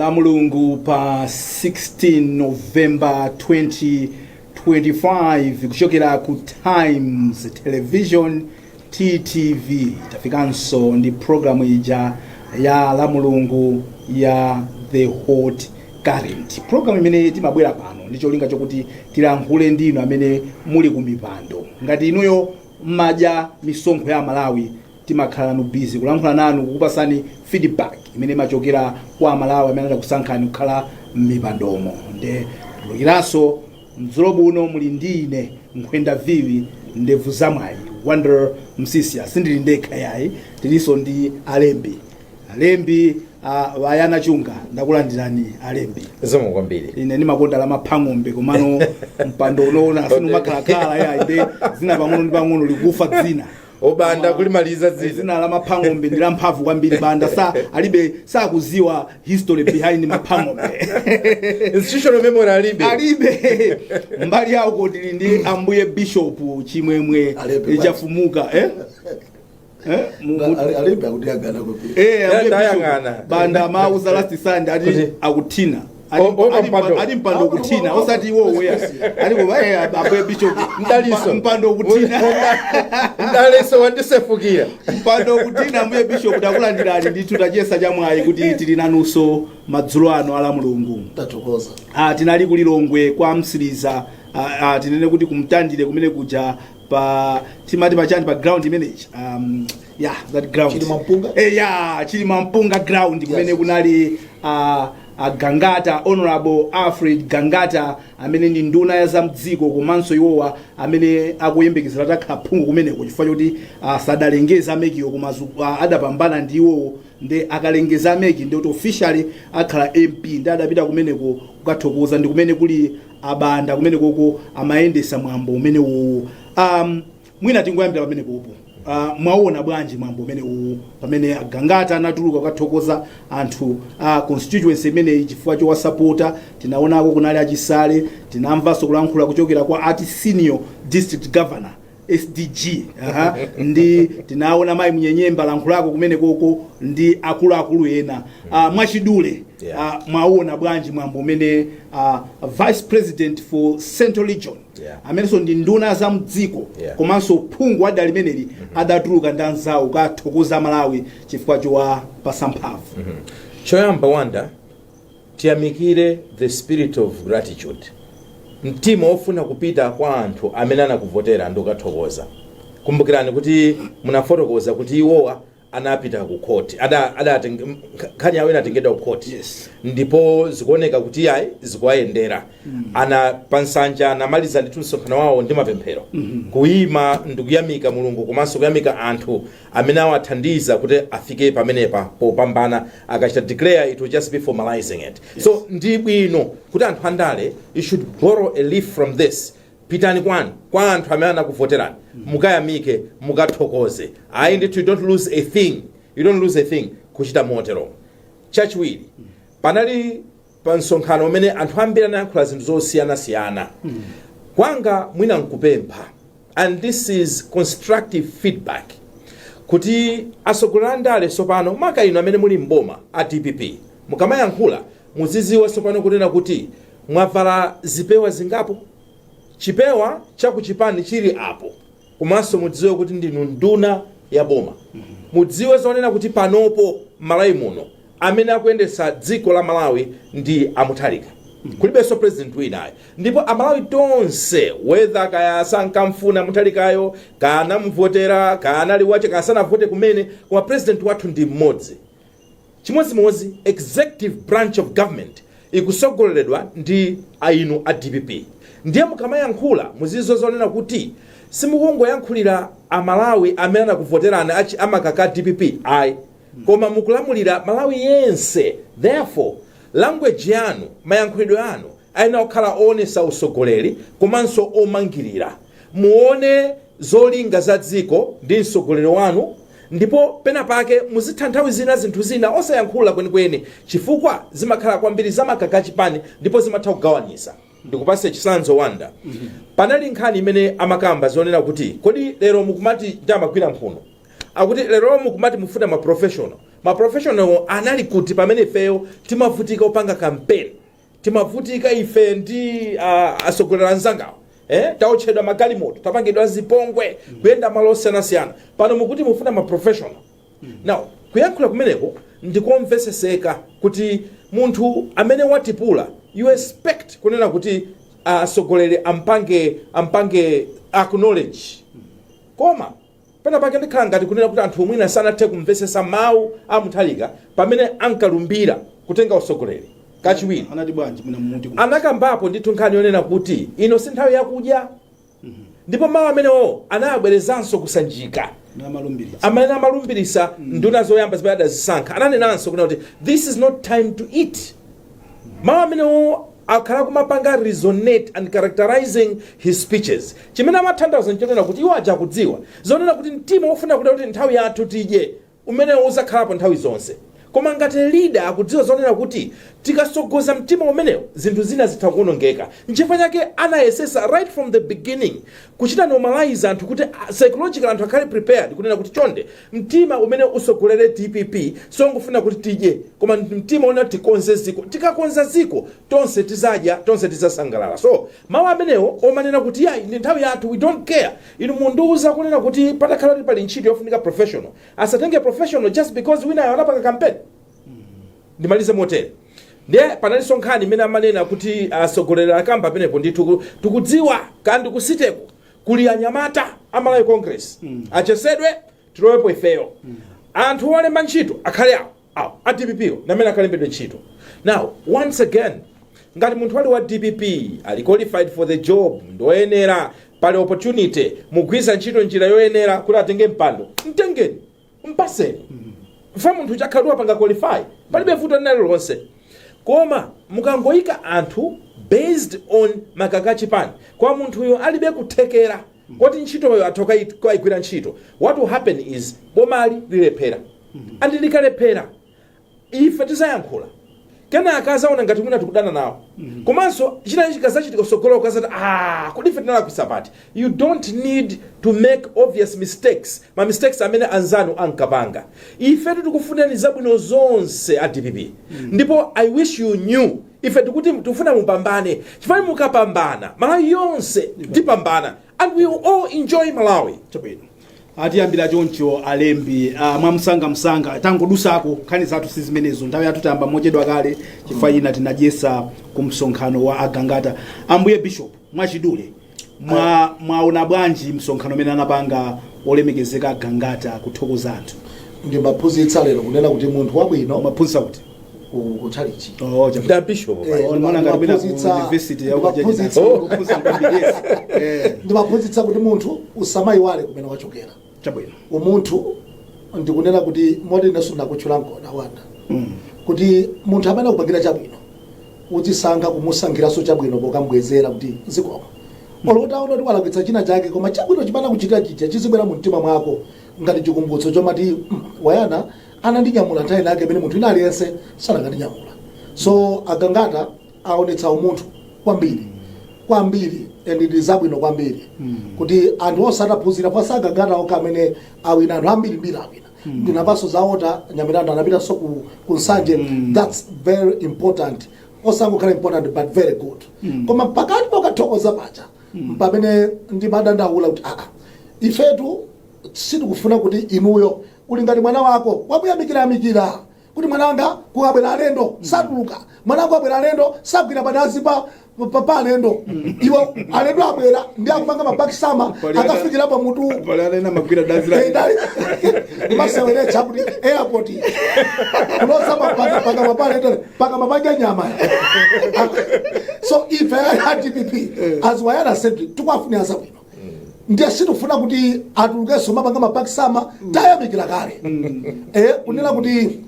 La Mulungu pa 16 November 2025, kuchokera ku Times Television, TTV, tafikanso ndi programu ija ya la Mulungu ya The Hot Current, programu imene timabwera pano ndi cholinga chokuti tilankhule ndinu amene muli ku mipando. Ngati inuyo mmadya misonkho ya Malawi, timakhala nanu busy kulankhula nanu, kukupasani feedback imene imachokera kwa Amalawi amene adakusankhani kukhala m'mipandomo. Nde tulukiranso mdzulo buno, muli ndi ine Nkhwenda Viwi, ndevu zamwayi, Wonder Msisia. Sindili ndekha yayi, tilinso ndi alembi, alembi Wayana Chunga. Ndakulandirani, alembi. Zikomo kwambiri. Ine ndimakonda la maphang'ombe, komano mpando unoona sinumakhalakhala yayi, nde zina pang'ono ndi pang'ono likufa dzina. Obanda kulimaliza dzina. Zina la Maphang'ombe ndi lamphamvu kwambiri. Banda sa alibe, sakuziwa history behind Maphang'ombe. Institutional memory alibe. Alibe. Mbali yawo tili ndi ambuye Bishop Chimwemwe. Alibe. Chafumuka, eh? Eh? Alibe akuti agana kupita. Eh, ambuye Bishop. Tayang'ana. Banda amauza last Sunday ati Kuti? akuthina. O mpando. Ali mpando kuthina, osati iwowo ya ali kuba. Ambuye Bishop. Mdaliso. Mpando kuthina. Mdaliso wandisefukira. Mpando kuthina. Ambuye Bishop, takulandirani ndithu, tachiyesa chamwayi kuti tili nanunso madzulo ano ala Mulungu. Tathokoza. Tinali kulilongwe kwa Msiriza, tinene kuti kumtandire kumene kuja pa timati pachani, pa ground imeneyi, yeah, that ground. Chilima Mpunga? Yeah, Chilima Mpunga ground kumene kunali Gangata, Honorable Alfred Gangata, amene ndi nduna ya zamdziko, komanso iwowa amene akuyembekezera takhala phungu kumeneko, chifukwa choti sadalengeza a MEC yo, koma adapambana ndi iwowo. Ndi akalengeza a MEC, ndi kuti officially akhala MP. Ndi adapita kumeneko kukathokoza, ndi kumene kuli abanda kumene koko amayendesa mwambo umene uwu. Mwina tingoyambira pamene popo. Mwaona bwanji mwambo umene uwu, pamene Gangata anatuluka kukathokoza anthu a constituency imeneyi chifukwa chowasapota? Tinaonako kunali achisale, tinamvanso kulankhula kuchokera kwa ati senior district governor, SDG, aha, ndi tinaona mayi Munyenyemba lankhulako kumene koko ndi akuluakulu ena. Mwachidule, mwaona bwanji mwambo umene vice president for Central Region, amenenso ndi nduna za mdziko, komanso phungu wa dera limeneli, adatuluka ndi anzawo kukathokoza Malawi chifukwa chowapasa mphamvu? Choyamba, Wanda, tiyamikire the spirit of gratitude, mtima wofuna kupita kwa anthu amene anakuvotera ndi kukathokoza. Kumbukirani kuti munafotokoza kuti iwowa anapita ku court, nkhani yawo inatengedwa ku court, ndipo zikuoneka kuti yayi, zikuwayendera. Ana pansanja anamaliza ndithu msonkhano wawo ndi mapemphero, kuyima ndikuyamika Mulungu komanso kuyamika anthu amene awathandiza kuti afike pamenepa popambana. Akachita declare, it will just be formalizing it. So ndi bwino kuti anthu andale, you should borrow a leaf from this. Pitani kwanu kwa anthu amene anakuvoterani, mukayamike, mukathokoze. Ayi ndithu, you don't lose a thing, you don't lose a thing kuchita motero. Chachiwiri, panali pa msonkhano umene anthu ambiri anayankhula zinthu zosiyanasiyana. Kwanga mwina nkupempha, and this is constructive feedback, kuti atsogoleri andale tsopano, maka inu amene muli mboma a DPP, mukamayankhula muziziwa tsopano kunena kuti mwavala zipewa zingapo. Chipewa chakuchipani chili apo, komanso mudziwe kuti ndinu nduna ya boma. Mudziwe zonena kuti panopo Malawi muno amene akuyendetsa dziko la Malawi ndi Amutharika, kulibenso president winayo. Ndipo Amalawi tonse, whether kaya sankamfuna Mutharikayo, kaya anamuvotera, kaya anali wache, kaya sanavote kumene, koma president wathu ndi mmodzi. Chimodzimodzi executive branch of government ikusogoleredwa ndi ainu a DPP. Ndiye mukamayankhula muzizo zonena kuti simukungoyankhulira Amalawi amene anakuvoterani amakaka DPP ayi, koma mukulamulira Malawi yense. Therefore language yanu, mayankhulidwe anu ayenera kukhala oonesa usogoleri komanso omangirira. Muone zolinga za dziko ndi msogoleri wanu, ndipo pena pake muzitha nthawi zina zinthu zina osayankhula kwenikweni, chifukwa zimakhala kwambiri zamakaka chipani ndipo zimatha kugawanisa. Ndikupase chitsanzo, Wanda. Panali nkhani imene amakamba zonena kuti kodi lero mukumati, ndi amagwira mphuno, akuti lero mukumati mufuna ma professional. Ma professional anali kuti pamene ifeyo timavutika kupanga campaign? Timavutika ife ndi atsogoleri anzangawo, eh? Taotchedwa magalimoto, tapangidwa zipongwe, kuyenda malo osiyanasiyana. Pano mukuti mufuna ma professional. Now, kuyankhula kumeneko ndikomveseseka kuti munthu amene watipula, you expect kunena kuti atsogoleri ampange acknowledge. Koma pena pake ndikhala ngati kunena kuti anthu omwina sanathe kumvesesa mawu a Mutharika pamene ankalumbira kutenga utsogoleri kachiwiri. Anati bwanji mwina mmuti? Anakambapo ndithu nkhani yonena kuti ino si nthawi yakudya, ndipo mawu amenewo anayabwerezanso kusanjika namalumbiritsa. Amene amalumbirisa nduna zoyamba zimene adazisankha, ananenanso kunena kuti this is not time to eat. Mawu amenewo akhala kumapanga resonate and characterizing his speeches. Chimene amatanthauza nchonena kuti iwo aja akudziwa zonena kuti mtima wofuna kuti nthawi yathu tidye umenewo uzakhalapo nthawi zonse, koma ngati leader akudziwa zonena kuti tikasogoza mtima umenewo, zinthu zina zitha kuwonongeka. Nchifukwa chake anayesesa right from the beginning kuchita normalize anthu kuti psychological anthu akhale prepared kunena kuti chonde, mtima umene usogolere DPP songofuna kuti tidye, koma mtima una tikonze ziko. Tikakonza ziko, tonse tizadya, tonse tizasangalala. So mawu amenewo omanena kuti yayi, ndi nthawi yathu, we don't care, inu mundiuza kunena kuti patakhala kuti pali ntchito yofunika professional, asatenge professional just because winayo anapanga campaign? Ndimalize motere. Ndiye panalinso nkhani imene amanena kuti atsogoleri akamba pamenepo ndithu, tikudziwa kandi kusiteko kuli anyamata a Malawi Congress, achesedwe, tilowepo ifeyo. Anthu olemba ntchito akhale awo awo a DPP o namene akalembedwe ntchito. Now, once again, ngati munthu ali wa DPP, ali qualified for the job, ndoyenera, pali opportunity, mugwiza ntchito njira yoyenera kuti atenge mpando, mtengeni, mpaseni fa munthu chakhala wapanga qualify, palibe vuto linali lonse. Koma mukangoyika anthu based on makaka chipani, kwa munthuyo alibe kuthekera koti ntchitoyo atha kayigwira ntchito, what will happen is bomali lilephera, and likalephera, ife tizayankhula. Kenaka azaona ngati mwina tikudana nawo. Komanso china chikazachitika kusogolo, ukazati, "Ah, kodi ife tinalakwisa pati?" You don't need to make obvious mistakes, ma mistakes amene anzanu ankapanga. Ifetu tikufunani zabwino zonse a DPP, ndipo I wish you knew ife tikuti tikufuna mupambane, chifukwa mukapambana, Malawi yonse tipambana and we will all enjoy Malawi. Chabwino, atiyambira choncho alembi mwamsangamsanga, tangodusako nkhani zathu si zimenezo. Nthawi yathu tayamba mochedwa kale chifukwa ina tinadyesa ku msonkhano wa Agangata. Ambuye Bishop, mwachidule, mwaona bwanji msonkhano umene anapanga olemekezeka Agangata kuthokoza anthu? Ndimaphunzitsa lero kunena kuti munthu wabwino Maphunzitsa kuti? Ku chalichi. Oh, chabwino. Nda bishop. Oh, ndimaona ngati mwina ku university ya kuphunzitsa kwambiri, yes. Ndimaphunzitsa kuti munthu usamayiwale kumene wachokera. Umunthu, ndikunena kuti moti inenso ndakutchula nkona wanda kuti munthu amene akupangira chabwino, uzisankha kumusankhiranso chabwino pokambwezera kuti zikomo, olo utaona kuti walakwitsa china chake, koma chabwino chimene akuchitira chija chizibwera mu mtima mwako ngati chikumbutso chomati, wayana anandinyamula nthawi nake imene munthu ina aliyense sanakandinyamula." So Agangata aonetsa umunthu kwambiri kwambiri, and ndi zabwino kwambiri kuti anthu onse ataphunzira pasi Agangata okha amene awina, anthu ambirimbiri awina. Ndinapanso zaota Nyamilandu anapitanso ku Nsanje. That's very important, osangokhala important but very good. Koma pakati pokathokoza paja pamene ndimadandaula kuti aa, ifetu sitikufuna kuti inuyo uli ngati mwana wako wamuyamikirayamikira kuti mwana wanga kukabwera alendo satuluka, mwana wanga abwera alendo sagwira padazi pa alendo. Iwe alendo abwera ndi akupanga mabakisama akafikira pa mutu. Pali alena magwira dazi la Kumaseweretsa kuti airport kulosa paka mapale paka mapanja nyama. So ife a DPP, as Wayana said, tikuwafunira zabwino, ndiye sitikufuna kuti atulukenso mapanga mabakisama. Tayamikira kale, kunena kuti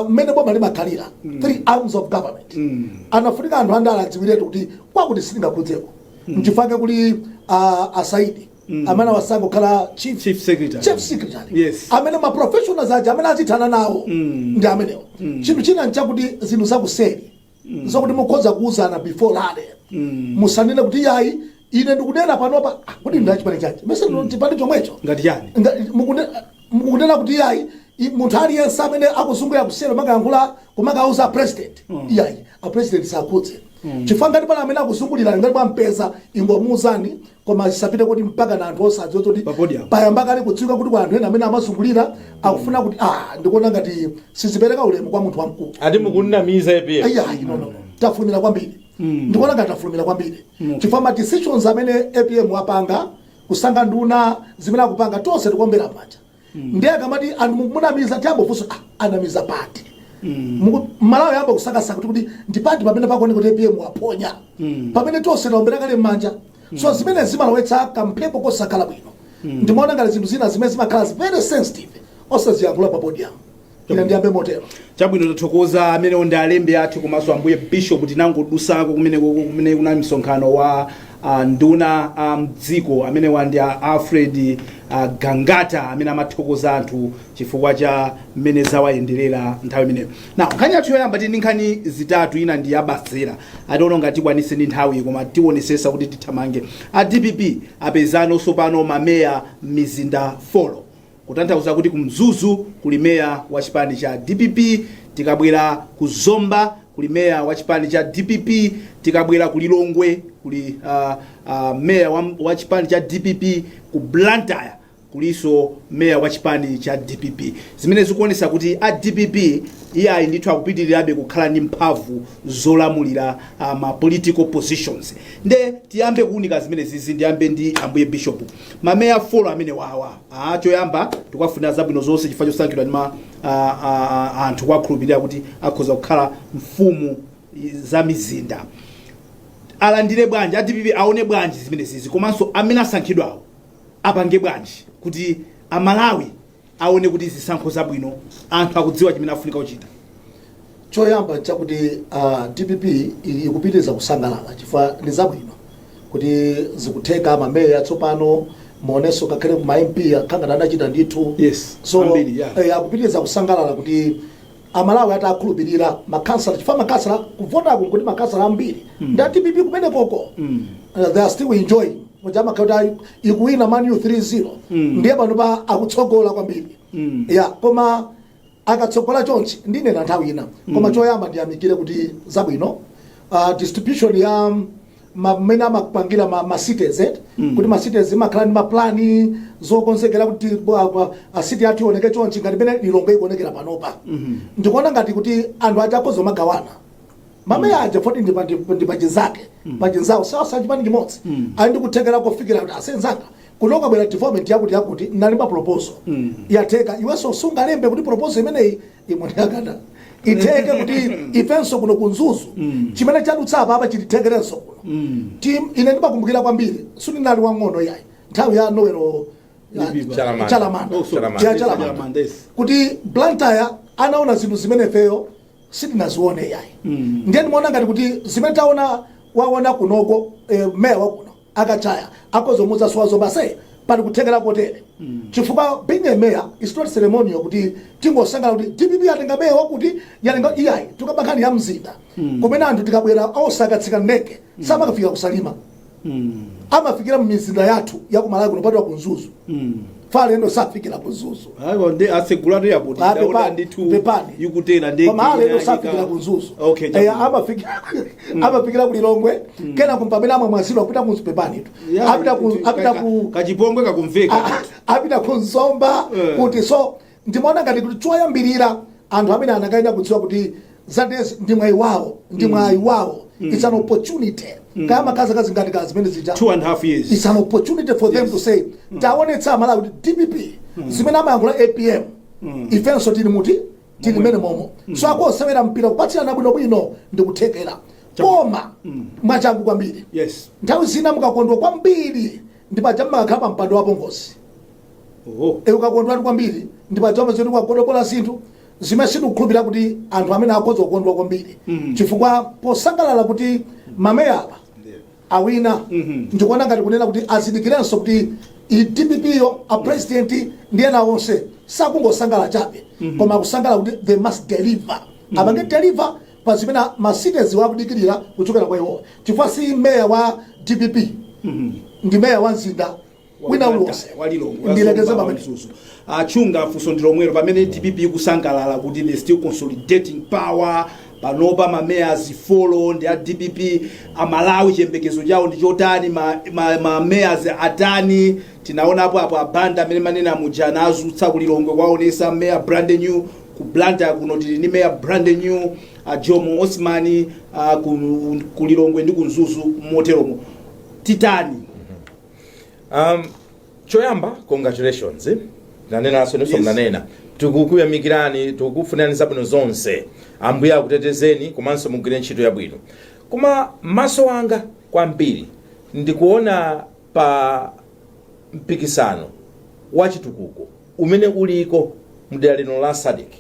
mmene boma limakhalira, three arms of government, anafunika anthu andale adziwiretu kuti kwakuti sitingakhudzeko. Nchifukwa kuli asaidi amene awasankha kukhala chief, Chief secretary. Chief secretary. Amene ma professionals aja amene azithana nawo ndi amenewo. Chinthu china nchakuti zinthu zakuseri zokuti mukhoza kuuzana before rally, musanene kuti yayi, ine ndikunena panopa. Ah, kuti ndachipani chanji mese chipani chomwecho? Ngati chani? Mukunena kuti yayi, Munthu aliyense amene akuzungulira kusero makayankhula kumakauza a president, iyayi, a president sakhudze, chifukwa ngati pala amene akuzungulira, ngati mwampeza, ingomuuzani, koma zisapite kuti mpaka na anthu osadziwa kuti Pa podium. Payamba kale kudziwika kuti kwa anthu ena amene amazungulira akufuna kuti, ah, ndikuona ngati sizipereka ulemu kwa munthu wamkulu. Ati mukunamiza APM. Ayi, no, tafulumira kwambiri. Ndikuona ngati tafulumira kwambiri, chifukwa ma decisions amene APM apanga, kusankha nduna zimene akupanga, tonse tikuombera manja. Ndiye akamati anthu mukunamiza, tiyambofunsa, ah, anamiza pati? Malawi yamba kusakasaka kuti ndipati pamene pakuoneka kuti APM waponya, pamene tonse taombera kale m'manja. So zimene zimalowetsa kamphepo kosakhala bwino. Ndimaona ngati zinthu zina zimene zimakhala very sensitive osaziyankhula pa podium. Ine ndiyambe motero. Chabwino, tathokoza. Amenewo ndi alembi athu komanso ambuye bishop. Tinangodusako kumeneko kumene kunali msonkhano wa nduna a mdziko amene ndi a Alfred Gangata, amene amathokoza anthu chifukwa cha mmene zawayenderera nthawi imeneyo. Na nkhani yathu yoyamba, tili ndi nkhani zitatu, ina ndi yabasera, ationa ngati tikwanise ndi nthawi, koma tionesesa kuti tithamange. A DPP apezanso pano mameya m'mizinda 4, kutanthauza kuti ku Mzuzu kuli meya wa chipani cha DPP, tikabwera ku Zomba kuli meya wa chipani cha DPP, tikabwera ku Lilongwe kuli meya wa chipani cha DPP, ku Blantyre kuliso meya wa chipani cha DPP, zimene zikuonesa kuti a DPP iyayi ndithu akupitirirabe kukhala ndi mphamvu zolamulira ma political positions. Nde tiyambe kuunika zimene zizi. Ndiyambe ndi ambuye bishop. Mameya 4 amene wawa, choyamba tikuwafunira zabwino zonse chifukwa chosankhidwa ndi ma anthu kuwakhulupirira kuti akhoza kukhala mfumu za mizinda. Alandire bwanji a DPP? Aone bwanji zimene zizi? Komanso amene asankhidwawo apange bwanji kuti Amalawi aone kuti zisankho zabwino, anthu akudziwa chimene afunika kuchita? Choyamba chakuti DPP ili ikupitiriza kusangalala chifukwa ndi zabwino kuti zikutheka, mameya tsopano, muonenso kakhale kuma MP akhangana anachita ndithu. So ambiri, yeah. Akupitiriza kusangalala kuti Amalawi ati akhulupirira makhansala, chifukwa makhansala kuvotako nkuti makhansala ambiri ndi a DPP kumenekoko. They are still enjoying kuti amakhala kuti ikuwina Man U 3-0. Ndiye pano pa akutsogola kwambiri. Ya, koma akatsogola chonchi, ndinena nthawi ina. Koma choyamba ndiyamikire kuti zabwino, distribution ya mmene amapangira ma cities, eh? Kuti ma cities imakhala ndi maplani zokonzekera kuti a city yathu ioneke chonchi, ngati pene Lilongwe ikuonekera panopa. Ndikuona ngati kuti anthu aja akhoza magawana mameya aja foti ndi pachinzake, pachinzawo sachipani chimodzi, ali ndi kuthekera kofikira kuti asenzanga kuno kabwera development yakuti yakuti, nalemba proposal, yatheka. Iwenso sungalembe kuti proposal imeneyi imwe itheke kuti ifenso kuno ku Mzuzu chimene chadutsa apa apa chitithekerenso kuno. Ine ndimakumbukira kwambiri, sindinali wang'ono yayi, nthawi ya Noel Lipipa. Chalamanda. Chalamanda. Oh, sorry. Chalamanda. Ya Chalamanda. Chalamanda, yes. Kuti Blantyre anaona zinthu zimene ifeyo sitinazione yayi. Ndiye ndimaona ngati kuti zimene taona, waona kunoko, meya wakuno akachaya akozomuza swazo base pali kuthekera kotere, chifukwa being a mayor is not ceremonial kuti tingosangala kuti DPP yatenga meya wakuti, yatenga, iyayi. Tikamba nkhani ya mzinda kumene anthu tikabwera osakatsika ndege samakafika kusalima, amafikira mmizinda yathu yakumalawi kuno, patwa ku Mzuzu. Falendo safikira ku Mzuzu. Ayo ndi asegulatu yapo. Ah, ndaona pepani, ndithu pepani. Ikutera ndege. Koma alendo ina safikira ku Mzuzu. Chabwino. Amafikira ku Lilongwe, kena kumpamene amwe mwazidwa kupita ku pepanitu. Apita ku Kachipongwe kakumveka. Apita ku Nsomba. Kuti so ndimaona ngati kuti choyambirira anthu amene anakaenda kudziwa kuti zadesi ndi mwayi wawo, ndi mwayi wawo. It's an opportunity. Kaya makazi akazi ngati kazi zimene zija. 2.5 years. It's an opportunity for them to say, taonetsa Amalawi kuti DPP zimene amayankhula APM, ifenso tili muti, tili mene momo. So akosewera mpira kupatsirana bwinobwino ndikuthekera, koma mwachangu kwambiri. Nthawi zina mukakondwa kwambiri ndi paja mmakakhala pa mpando wapongozi. Oh. Ukakondwatu kwambiri ndi paja umazoti kwakodokola zinthu zimene sindikukhulupirira kuti anthu amene akhoza kukondwa kwambiri, chifukwa posangalala kuti mameya apa awina, ndikuona ngati kunena kuti azindikirenso kuti i DPP yo, a president ndi ena onse sakungosangala chabe, koma akusangala kuti they must deliver, apange deliver pa zimene ma cities wakudikirira kuchokera kwa iwowa, chifukwa si meya wa DPP, ndi meya wa mzinda. Wina uliwonse. Walilongwe. Ndilekeze pamene. Achunga, funso ndi lomwero. Pamene DPP ikusangalala kuti they still consolidating power panopa, ma mayors four ndi a DPP, Amalawi chiyembekezo chawo ndi chotani? Ma mayors atani? Tinaonapo apo abanda amene manena muja anazutsa kulilongwe kwaonesa mayor brand new. Ku Blantyre kuno tili ndi mayor brand new, Jomo Osmani, ku Lilongwe ndi ku Mzuzu moteromo. Titani? Choyamba, congratulations, eh? Nanenanso ninso mnanena, tikukuyamikirani, tikukufunirani zabwino zonse, Ambuye akutetezeni komanso mugwire ntchito yabwino. Koma maso anga kwambiri ndikuona pa mpikisano wa chitukuko umene uliko mdera lino la SADC.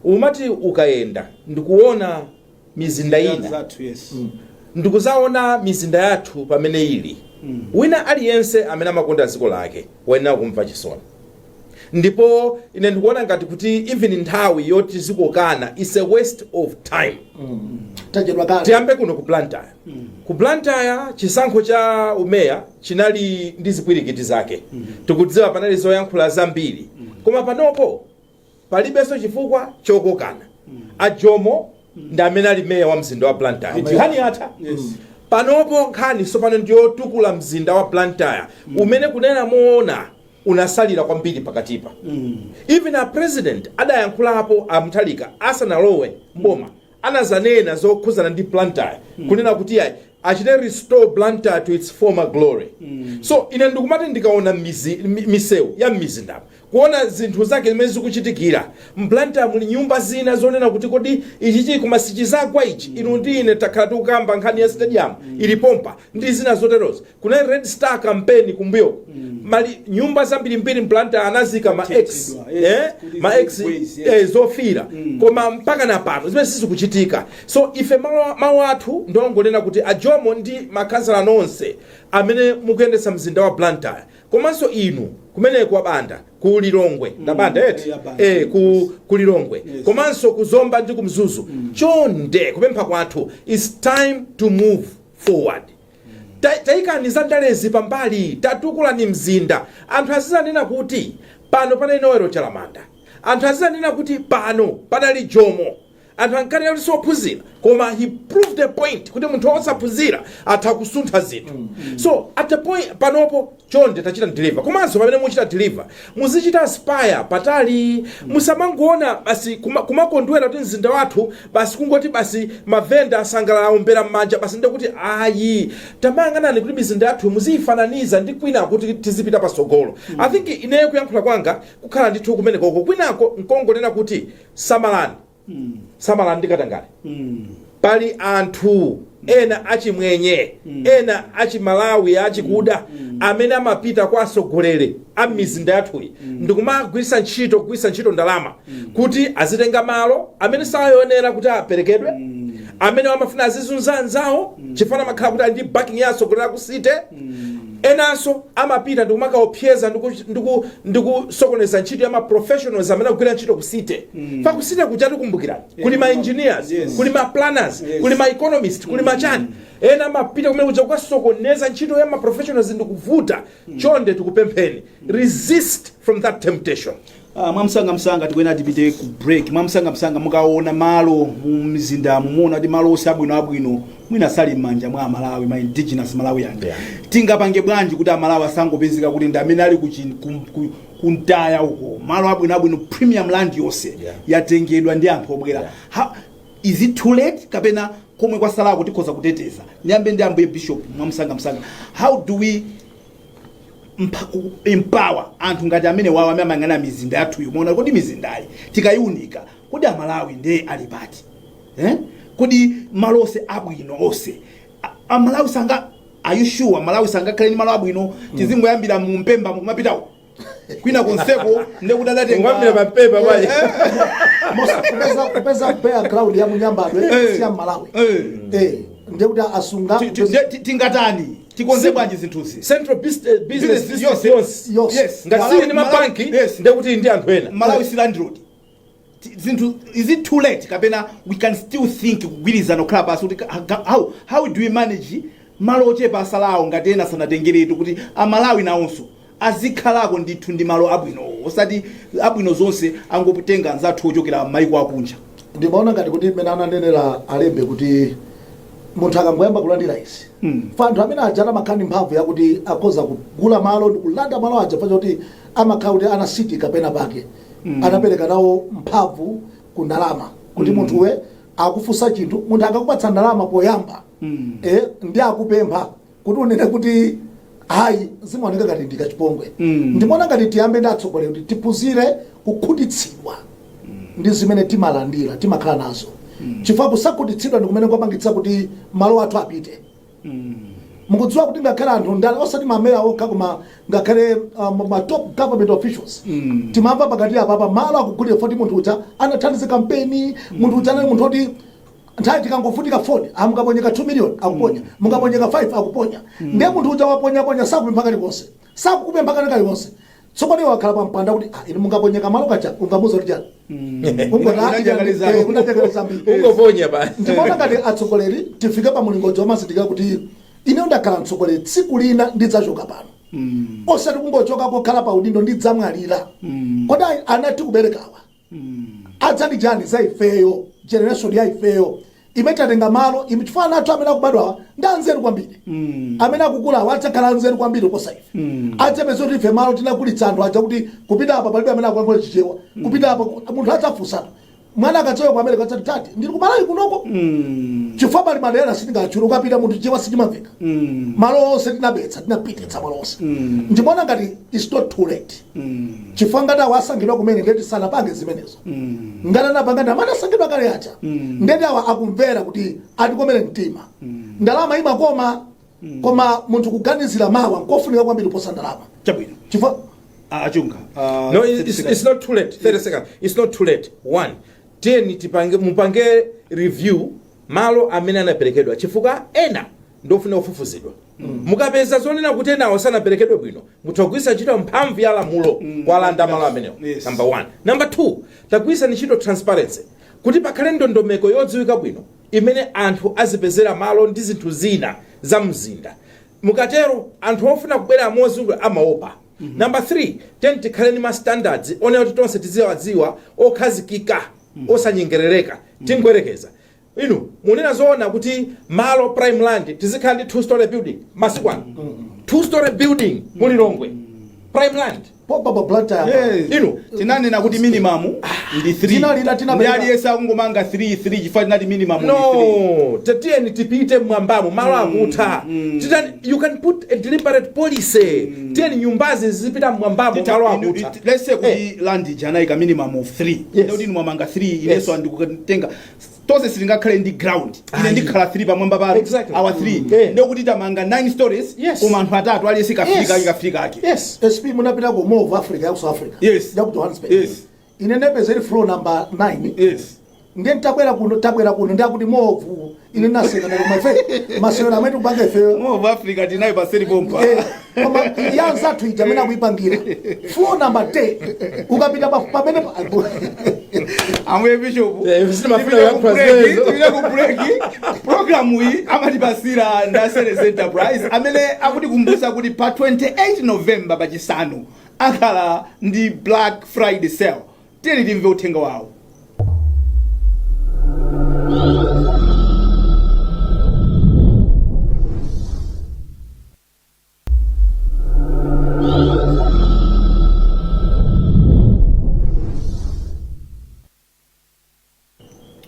Umati ukayenda ndikuona mizinda ina, Zathu, yes. ndikuzaona mizinda yathu pamene ili, wina aliyense amene amakonda dziko lake wayenera kumva chisoni. Ndipo ine ndikuona ngati kuti even nthawi yoti zikokana is a waste of time. Tachedwa kale. Tiyambe kuno ku Blantyre. Ku Blantyre chisankho cha umeya chinali ndi zipwirikiti zake, tikudziwa panali zoyankhula zambiri, koma panopo palibenso chifukwa chokokana. Ajomo ndi amene ali meya wa mzinda wa Blantyre, nkhani yatha. Panopo nkhani tsopano ndiyotukula mzinda wa Blantyre umene kunena moona unasalira kwambiri pakatipa. Even a president adayankhulapo, amuthalika, asanalowe mboma, anazanena zokhuzana ndi Blantyre, kunena kuti ayi, achite restore Blantyre to its former glory. So ine ndikumati ndikaona misewu ya m'mizindamo, kuona zinthu zake zimene zikuchitikira mBlantyre, muli nyumba zina zonena kuti kodi ichi chili koma sichizagwa ichi? Inu ndi ine takhala tikukamba nkhani ya stadium ili pompa ndi zina zoterozo. Kunali Red Star campaign kumbuyo, mali nyumba zambirimbiri mBlantyre anazika ma X, Yes, kuti ma X, ways, yes. Zofira, koma mpaka na pano zimene sizikuchitika. So ife mawu athu ndiongonena kuti ajomo ndi makhansala nonse amene mukuyendetsa mzinda wa Blantyre, komanso inu kumeneko abanda ku Lilongwe, ndabanda eti? Eh, abanda. Ku Lilongwe, komanso ku Zomba ndi ku Mzuzu, chonde, kupempha kwathu is time to move forward. Tayikani za ndalezi pambali, tatukulani mzinda. Anthu azizanena kuti pano panali Noel Chalamanda, anthu azizanena kuti pano panali Jomo. Anthu ankanena kuti sophunzira, koma he proved a point kuti munthu wosaphunzira atha kusuntha zinthu. So at the point panopo, chonde tachita deliver. Komanso pamene muchita deliver, muzichita aspire patali. Musamangoona basi kumakondwera kuti mzinda wathu basi, kungoti basi mavenda asangalala, aombera m'manja basi, ndekuti ayi. Tamayang'anani kuti mizinda yathu muziyifananiza ndi kwina kuti tizipita patsogolo. I think ineyo kuyankhula kwanga kukhala ndithu kumenekoko. Kwinako nkongonena kuti samalani, samalani ndi katangale. Pali anthu ena achimwenye, ena achimalawi achikuda amene amapita kwa atsogoleri a mizinda yathuyi ndikumagwiritsa ntchito, kugwiritsa ntchito ndalama kuti azitenga malo amene sayenera kuti aperekedwe, amene amafuna azizunza anzawo chifukwa amakhala kuti ali ndi backing ya atsogoleri aku city. Enanso amapita ndikumakaopseza ndikusokoneza ntchito ya ma professionals amene akugwira ntchito ku city. Fa ku city kuja, tikumbukirani, kuli ma engineers, kuli ma planners, kuli ma economist, kuli machani. Ena amapita kumene kuja kukasokoneza ntchito ya ma professionals ndikuvuta. Chonde tikupempheni, resist from that temptation. Mwamsangamsanga, tikuyenera tipite ku break. Mwamsangamsanga, mukaona malo mu mzindamu, muona kuti malo onse abwino abwino mwina sali m'manja mwa Amalawi, ma indigenous Malawian. Tingapange bwanji kuti Amalawi asangopezeka kuti ndi amene ali kuntaya uko, malo abwino abwino, premium land yonse yatengedwa ndi anthu obwera? Is it too late kapena komwe kwasalako tikhoza kuteteza? Ndiyambe ndi ambuye bishop. Mwamsangamsanga, how do we empower anthu ngati amene wawo amene amayang'anira mizinda yathuyo? Muona kodi mizindayi tikayiunika, kodi Amalawi ndiye ali pati, eh? Kodi malo onse abwino onse Amalawi sanga, are you sure Malawi sangakhale ndi malo abwino? Tizingoyambira mu Mpemba mukumapitawo kwina konseko, ndekuti adatenga. Kuyambira pa Mpemba bwayi. Kupeza bare ground ya munyambadwe si ya Malawi. Ndiye kuti asunga. Tingatani? Tikonze bwanji zinthuzi? Central business Business district yonse. yonse. Yonse. Yes. Ngati sili ndi mabanki, ndekuti ndi anthu ena. Malawi si landlord. Zinthu, is it too late kapena we can still think kugwirizana, kukhala pasi kuti how do we manage Malo ochepa asalawo, ngati ena sanatengeretu, kuti Amalawi nawonso azikhalako ndithu ndi malo abwino, osati abwino zonse angotenga anzathu ochokera maiko akunja. Ndimaona ngati kuti mmene ananenera alembe kuti munthu akangoyamba kulandira izi, fa anthu amene aja amakhala ndi mphamvu yakuti akhoza kugula malo ndi kulanda malo aja, fa choti amakhala kuti anasitika pena pake, anapereka nawo mphamvu ku ndalama kuti munthuwe akufunsa chinthu. Munthu akakupatsa ndalama poyamba, ndi akupempha kuti unene kuti hayi, zimaoneka ngati ndikachipongwe. Ndimaona ngati tiyambe ndi atsogoleri kuti tiphunzire kukhutitsidwa ndi zimene timalandira, timakhala nazo, chifukwa kusakhutitsidwa ndi kumene kwapangitsa kuti malo athu apite. Mukudziwa kuti ngakhale anthu ndale, osati mameya okha, koma ngakhale ma top government officials, timamva pakati apapa malo akugulira foti munthu uja anathandiza kampeni, munthu uja anali munthu oti nthawi tikangofutika foni, amukaponyeka 2 million akuponya, mukaponyeka 5 akuponya. Ndiye munthu uja waponyaponya, sakupempha kalikonse, sakukupempha kani kalikonse. Tsopano iwe wakhala pa mpanda kuti, ah, inu mungaponyeka malo kacha, ungamuza kuti chani? Unachakale. Unachakale zambiri. Ungoponya basi. Ndimaona ngati atsogoleri tifike pa mulingojo wamazindikira kuti ine ndakhala mtsogoleri, tsiku lina ndidzachoka pano, osati kungochoka kokhala pa udindo, ndidzamwalira. Kodi anati kuberekawa adzati chani za ifeyo, generation ya ifeyo imene tatenga malo imi? Chifukwa ana athu amene akubadwawa ndi anzeru kwambiri, amene akukulawa adzakhala anzeru kwambiri kuposa ife. Adzapeza kuti ife malo tinagulitsa anthu aja, kuti kupita apa palibe amene akulankhula Chichewa, kupita apa munthu adzafunsana. Mwana akadzayo ku America adzati, "Tati, ndili kumalawi kunoko," chifukwa pali madera sitingatchule, ukapita munthu Chichewa sichimamveka. Malo onse tinabetsa, tinapititsa malo onse. Ndimaona ngati it's not too late, chifukwa ngati awo asankhidwa kumene, ndeti sanapange zimenezo. Ngati anapanga ndi amene asankhidwa kale aja, ndeti awa akumvera kuti atikomere mtima. Ndalama imakoma, koma munthu kuganizira mawa nkofunika kwambiri kuposa ndalama. Chabwino. Chifukwa Achunga. No, it's not too late. 30 seconds, it's not too late. One, tiyeni tipange, mupange review malo amene anaperekedwa, chifukwa ena ndofuna kufufuzidwa. Mukapeza zonena kuti enawo sanaperekedwe bwino, mutha kugwiritsa ntchito mphamvu ya lamulo kwalanda malo amenewo. Number one. Number two, tagwiritsa ntchito transparency kuti pakhale ndondomeko yodziwika bwino imene anthu azipezera malo ndi zinthu zina za mzinda. Mukatero anthu ofuna kubwera mozungulira amaopa. Number 3, tiyeni tikhale ndi ma standards onena kuti tonse tiziwadziwa, okhazikika, osanyengerereka. Tingoyerekeza, inu munena zoona kuti malo prime land tizikhala ndi two story building masiku ano, two story building mulilongwe prime land? Popa pa Blantyre. Yes. Inu. Tinanena kuti minimum ndi 3. Tinalira, Ndi aliyense akungomanga 3 3, chifukwa tinati minimum ndi 3. No, tatiyeni tipite mwambamo, malo akutha. Titani, you can put a deliberate policy. Tiyeni nyumbazi zizipita mwambamo, malo akutha. Let's say kuti land ija anayika minimum of 3, ndekuti inu mwamanga 3, inenso andikutenga, tonse sitingakhale ndi ground. Ine Ayi. ndikhala 3 pamwamba pano, awa 3, ndekuti tamanga 9 stories, koma anthu atatu, aliyense kafika ake, kafika ake. SP, munapita ku Mall of Africa ya ku South Africa? Yes. Ya ku Johannesburg? Yes. Ine ndapeza ili floor number 9. Ndiye tabwera kuno, tabwera kuno, ndiakuti Mall of, ine naseka ndati mafe masewera amene tikupanga ifeyo. Mall of Africa tinayo paseri pompa. Koma ya anzathu ija amene akuipangira, floor number 10, ukapita pamene Ambuye Bishop. Sitimafuna Tipite ku kuyankhula break, zimenezo. tipite ku break. Programu iyi amatipasira ndi Selly's Enterprise amene akutikumbusa kuti pa 28 November, pachisanu, akhala ndi Black Friday sale. Tiyeni timve uthenga wawo.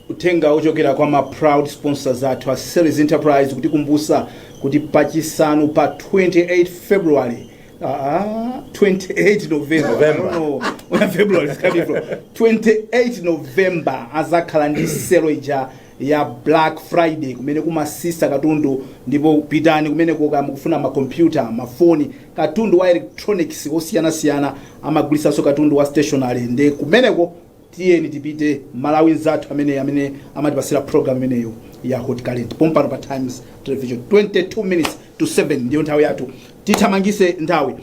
Uthenga ochokera kwa ma proud sponsors athu a Selly's Enterprise, kutikumbusa kuti pachisanu pa 28 February, 28 November. November. I don't know where February is coming from. 28 November azakhala ndi sale ija ya Black Friday, kumene kumasisa katundu. Ndipo pitani kumeneko kaya mukufuna makompyuta, mafoni, katundu wa electronics osiyanasiyana, amagulisanso katundu wa stationery. Ndi kumeneko, tiyeni tipite. Malawi nzathu amene amatipasira program imeneyo ya Hot Current pompano pa Times Television. 22 minutes to 7 ndiyo nthawi yathu, tithamangise nthawi.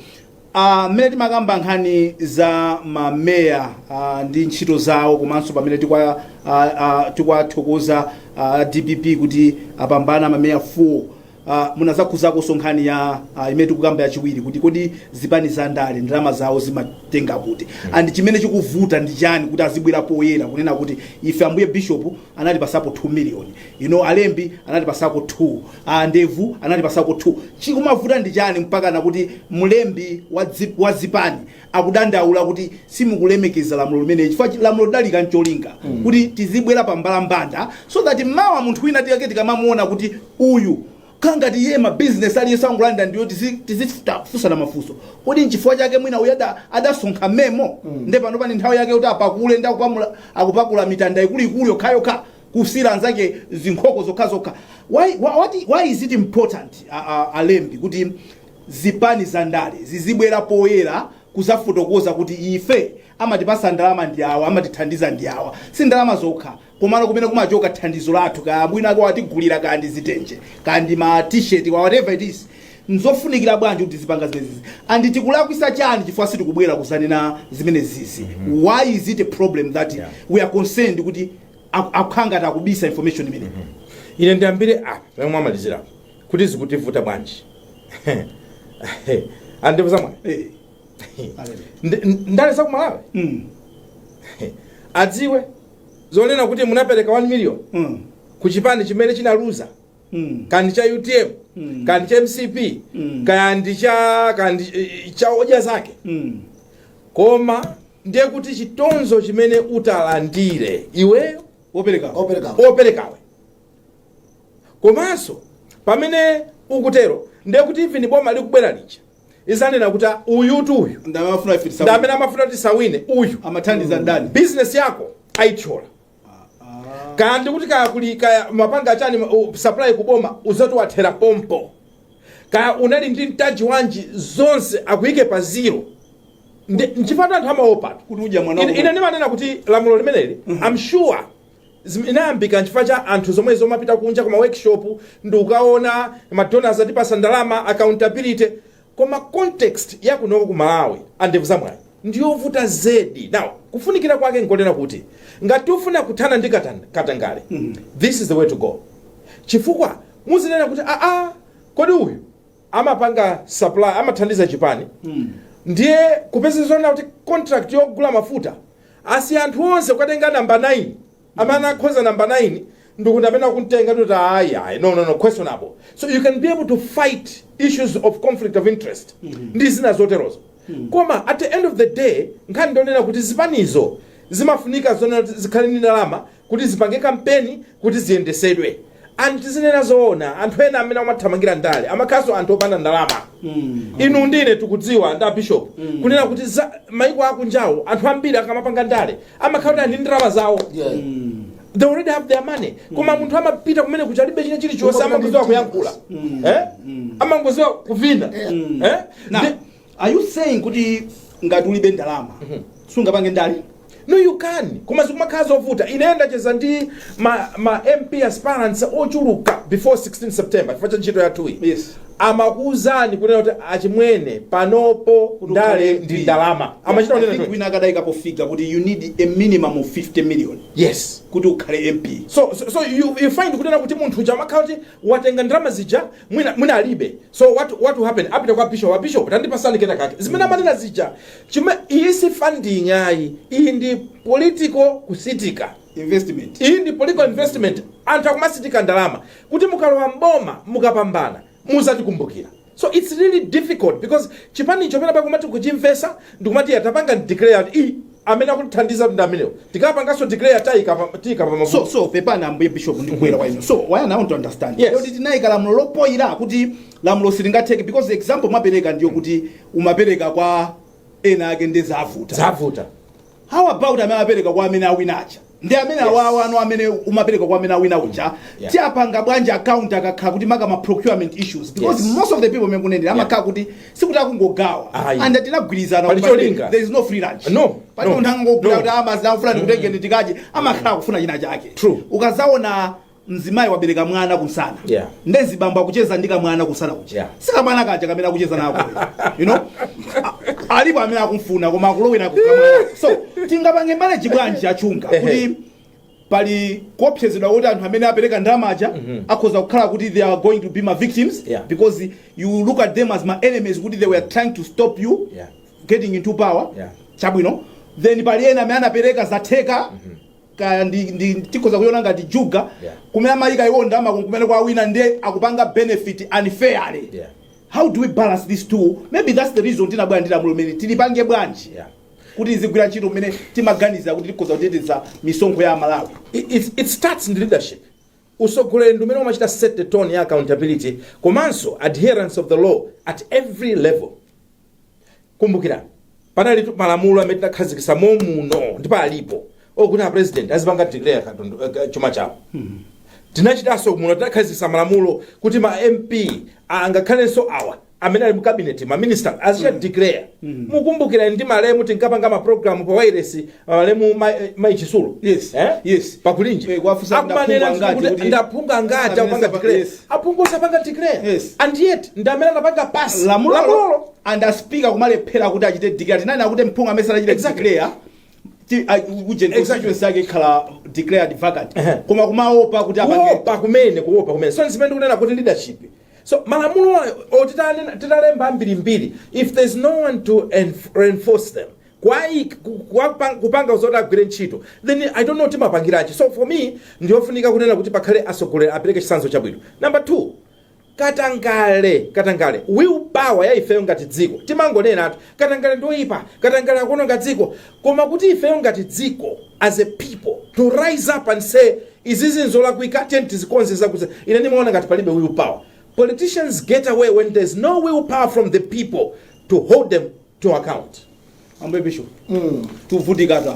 Mmene timakamba nkhani za mameya ndi ntchito zawo, komanso pamene tikwathokoza DPP kuti apambana mameya 4. Munazakhuzako nkhani ya imene tikukamba yachiwiri, kuti kodi zipani za ndale ndalama zawo zimatenga kuti, and chimene chikuvuta ndi chani kuti azibwera poyera kunena kuti ife ambuye bishop anati pasapo 2 million, alembi anati pasako 2, ndevu anati pasako 2? Chikumavuta ndi chani mpaka nakuti mlembi wa zipani akudandaula kuti simukulemekeza lamulo limene, chifukwa lamulo lidalika ncholinga kuti tizibwera pa mbalambanda, so that mawa munthu wina tikake tikamamuona kuti uyu kangati iye ma business aliyense angulanda, ndiyo tizifunsana mafunso: kodi nchifukwa chake mwina uyu adasonkha memo? Nde pano pani nthawi yake kuti apakule ndi akupakula mitanda ikuluikulu yokhayokha, kusira anzake zinkhoko zokhazokha. Why is it important, alembi, kuti zipani za ndale zizibwera poyera kuzafotokoza kuti ife amatipasa ndalama ndi awa, amatithandiza ndi awa? Si ndalama zokha, komano kumene kumachoka thandizo lathu, kaya mwina ake watigulira, kaya ndi zitenje, kaya ndi ma T-shirt, whatever it is, nzofunikira bwanji kuti zipanga zimenezi? And tikulakwisa chani chifukwa sitikubwera kuzanena zimenezizi? Why is it a problem that we are concerned kuti akukhanga akubisa information imene? Ine ndiyambire apa pamwe mwamalizirapo, kuti zikutivuta bwanji, andevu zamwe. Ndale za kumalawi, adziwe zonena kuti munapereka 1 million ku chipani chimene chinaluza, kandi cha UTM, kandi cha MCP, kandi cha odya zake, koma ndiye kuti chitonzo chimene utalandire iweyo wopereka, opereka, operekawe, komanso pamene ukutero, ndiye kuti even boma likubwera lija izanena kuti uyutu uyu ndamafuna ife ndi amene amafuna kuti sawine uyu, amathandiza ndani? Business yako ayithyola, kaya ndikuti kaya kuli kaya mapanga chani, supply kuboma, uzati wathera pompo, kaya unali ndi mtaji wanji, zonse akuyike pa zero. Nchifukwa anthu amaopatu kuti udya mwana. Ine ndimanena kuti lamulo limeneli, I'm sure inayambika nchifukwa cha anthu zomwe zomapita kunja kuma workshop ndi ukaona madonors atipasa ndalama, accountability. Koma context yakunoko ku Malawi, andevu zamwayi, ndiyovuta zedi. Now kufunikira kwake nkonena kuti ngati ufuna kuthana ndi katangale, this is the way to go, chifukwa muzinena kuti aa, kodi uyu amapanga supply, amathandiza chipani, ndiye kupeza zona kuti contract yogula mafuta asi anthu onse kukatenga namba 9, amene akhoza namba 9 ndikuti amene akuntenga, kuti ayi ayi, no, no, no, questionable. So you can be able to fight issues of conflict of interest ndi zina zoterozo. Koma at the end of the day, nkhani ndionena kuti zipanizo zimafunika zonena kuti zikhale ndi ndalama kuti zipange kampeni, kuti ziyendesedwe. And tizinena zoona, anthu ena amene amathamangira ndale amakhalanso anthu opanda ndalama. Inu ndine tikudziwa, nda bishop, kunena kuti maiko akunjawo anthu ambiri akamapanga ndale amakhala kuti ali ndi ndalama zawo. They already have their money. Koma munthu amapita kumene kuchalibe china chilichonse, amangoziwa kuyankhula, amangoziwa kuvina, eh? Now, are you saying kuti ngati ulibe ndalama sungapange ndale? No, you can, koma zikumakhala zovuta. Ine ndacheza ndi ma MP aspirants ochuluka before 16 September, chifukwa cha ntchito yathuyi. Amakuwuzani kunena kuti achimwene, panopo ndale ndi ndalama, amachita I kunena think choncho. wina akadayikapo figure kuti you need a minimum of 50 million kuti ukhale MP. So you find kunena kuti munthu uja amakhala kuti watenga ndalama zija, mwina alibe. So what will happen, apita kwa bishop: "A bishop, tandipasani kena kake." Zimene amanena zija, chime iyi si funding ayi, iyi ndi political kusitika. Investment. Iyi ndi political investment. Anthu akumasitika ndalama kuti mukalowa mboma, mukapambana, muzatikumbukira. So it's really difficult because chipanicho pena pakumati kuchimvesa ndikumati atapanga declare kuti i amene akutithandiza ndi amenewo, tikapanganso declare tayika tiyika pa So pepani ambuye bishop, ndikubwera kwa inu. So why, I want to understand kuti tinayika lamulo lopoyira, kuti lamulo silingatheke, because the example mwapereka ndiyo kuti umapereka kwa ena ake ndi zavuta. Zavuta. How about amene amapereka kwa amene awina aja, ndi amene awawa ano amene umapereka kwa amene awina uja, tiyapanga bwanji account akakhala kuti maka ma procurement issues? Because most of the people amene kunenera amakhala kuti sikuti akungogawa Ayi. and tinagwirizana Pali kuti cholinga. there is no free lunch. No, Pali no, munthu angogula no. kuti amazi akufuna ndikutengeni tikaje, amakhala akufuna china chake. True. Ukazaona mzimayi wabereka mwana kumsana, ndezi bambo akucheza ndi kamwana kusana kuja, sikamwana kaja kamene akucheza nako, alipo amene akumfuna koma akulowera kukamwana. So tingapange manage bwanji, achunga, kuti Pali kuopsezedwa kuti anthu amene apereka ndalama aja akhoza kukhala kuti they are going to be my victims, because you look at them as my enemies, kuti they were trying to stop you getting into power. Chabwino, then pali ena amene anapereka, zatheka, kaya ndi tikhoza kuiona ngati juga, kumene amayika iwo ndalama kumene kwa wina, ndiye akupanga benefit unfairly. How do we balance these two? Maybe that's the reason tinabwera ndi lamulo limene tilipange bwanji kuti izigwira ntchito mmene timaganiza kuti tikhoza kuteteza misonkho ya Malawi. It starts in leadership. Usogoleri ndi umene umachita set the tone ya accountability komanso adherence of the law at every level. Kumbukira, panali malamulo amene tinakhazikitsa momuno ndipo alipo, okuti a president azipanga declare chuma chawo. Tinachitanso muno, tinakhazikitsa malamulo kuti ma MP, angakhalenso awa amene ali mu cabinet, ma minister, azichita declare. Mukumbukira ndi malemu tinkapanga ma program pa wireless, malemu Mai Chisulo, eh? Yes. Pakulinji. Kuwafunsa Akumanena ndaphungu angati kuti ndaphungu angati amene akupanga declare. Aphungu osapanga declare, and yet ndi amene anapanga pass lamulolo, and a speaker kumalephera kuti achite declare. Tinani akuti mphungu amene sanachite declare, uje constituency yake ikhala declared vacant, koma kumaopa kuti apange. Kuopa kumene. So zimene ndikunena kuti leadership. So malamulo titalemba ambirimbiri, if there's no one to reinforce them, kupanga zoti agwire ntchito, then I don't know timapangiranji. So for me, ndiyofunika kunena kuti pakhale atsogoleri apereke chitsanzo chabwino. Number two, katangale. Katangale, willpower ya ifeyo ngati dziko. Timangonena atu katangale ndoyipa, katangale akuononga dziko, koma kuti ifeyo ngati dziko, as a people, to rise up and say izizi nzolakwika, tiye tizikonze zakuti, ine ndimaona ngati palibe willpower. Politicians get away when there's no willpower from the people to hold them to account. Ambuye Bishop, tuvutikatu.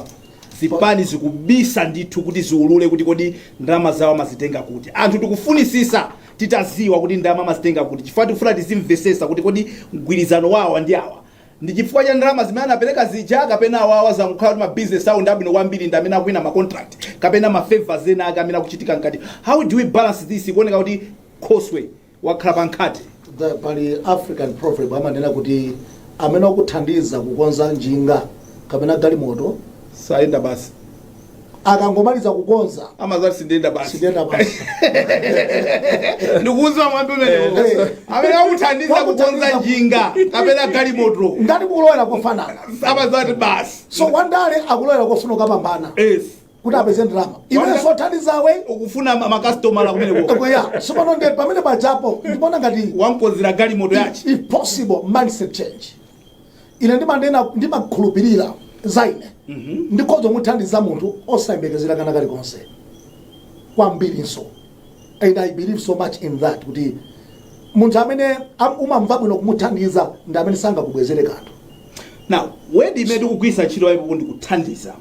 Zipani zikubisa ndithu kuti ziulule kuti kodi ndalama zawo amazitenga kuti. Anthu tikufunisisa titaziwa kuti ndalama amazitenga kuti, chifukwa tikufuna tizimvesesa kuti kodi mgwirizano wawo ndi awa ndi chifukwa cha ndalama zimene anapereka zija, kapena awawa zamkhala kuti mabizinesi awo ndi abwino kwambiri, ndi amene akuwina ma contract, kapena ma favors ena ake amene akuchitika mkati. How do we balance this? Kuoneka kuti khoswe wakhala pa nkhate. Pali African proverb amanena kuti amene akuthandiza kukonza njinga kapena galimoto sayenda basi. Akangomaliza kukonza, amazati sindiyenda basi. Sindiyenda basi. Ndikuuza mwambi umenewo, amene akuthandiza kukonza njinga kapena galimoto ngati mukulowera kofanana, amazati basi. So wandale akulowera kofuna kukapambana kuti apeze ndalama, iwenso othandizawe ukufuna makasitomala kumeneko. Ya, so pano ndiye pamene pajapo ndipona ngati wamkonzera galimoto yachi. If possible, mindset change. Ine ndimanena, ndimakhulupirira za ine, ndikhoza kumuthandiza munthu osayembekezera kana kalikonse kwambirinso, and I believe so much in that, kuti munthu amene umamva bwino kumuthandiza ndi amene sangakubwezere kanthu. Now, word imene tikugwiritsa ntchito ayipo ndi kuthandiza.